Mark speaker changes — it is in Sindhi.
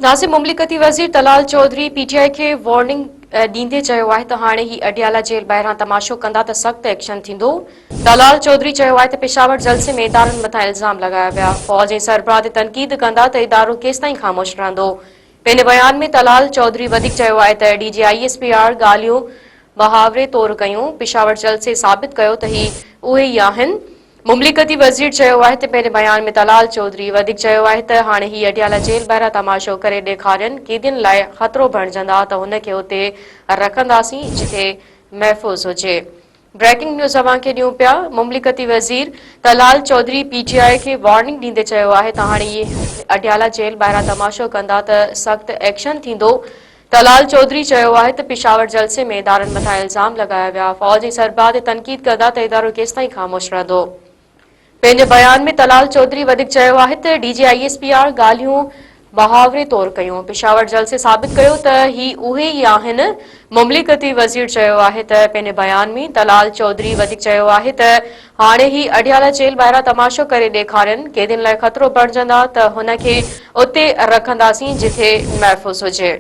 Speaker 1: ناظم مملڪتي وزير طلال چوڌري پي ٽي آء کي وارننگ ڏيندي چيو آهي ته هاڻي هي اڊيالا جيل ٻاهران تماشو ڪندا ته سخت ايڪشن ٿيندو. طلال چوڌري چيو آهي ته پشاور جلسي ۾ ادارن مٿان الزام لڳايا ويا، فوج ۽ سربراهه تي تنقيد ڪندا ته ادارو ڪيستائين خاموش رهندو. پنهنجي بيان ۾ طلال چوڌري وڌيڪ چيو آهي ته D G I S P R ڳالهيون محاوري طور ڪيون، پشاور جلسي ثابت ڪيو ته هي اهي ئي آهن. مملڪتي وزير چيو آهي ته پنهنجي بيان ۾ طلال چوڌري وڌيڪ چيو آهي ته هاڻي هي اڊيالا جيل ٻاهران تماشو ڪري ڏيکارين، قيدين لاء خطرو بڻجندا ته هن کي اتي رکنداسين جتي محفوظ هجي. بريڪنگ نيوز اوهان کي ڏيون پيا، مملڪتي وزير طلال چوڌري پي ٽي آء کي وارننگ ڏيندي چيو آهي ته هاڻي هي اڊيالا جيل ٻاهران تماشو ڪندا ته سخت ايڪشن ٿيندو. طلال چوڌري چيو آهي ته پشاور جلسي ۾ ادارن مٿان الزام لڳايا ويا، فوج ۽ سربراهه تي تنقيد ڪندا ته ادارو ڪيستائين خاموش رهندو. پنهنجي بيان ۾ طلال چوڌري وڌيڪ چيو آهي ته D G I S P R ڳالهيون محاوري طور ڪيون، پشاور جلسي ثابت ڪيو ته هي اهي ئي آهن. مملڪتي وزير چيو آهي ته پنهنجي بيان ۾ طلال چوڌري وڌيڪ چيو آهي ته هاڻي هي اڊيالا جيل ٻاهران تماشو ڪري ڏيکارين، قيدين لاء خطرو بڻجندا ته هن کي اتي رکنداسين جتي محفوظ هجي.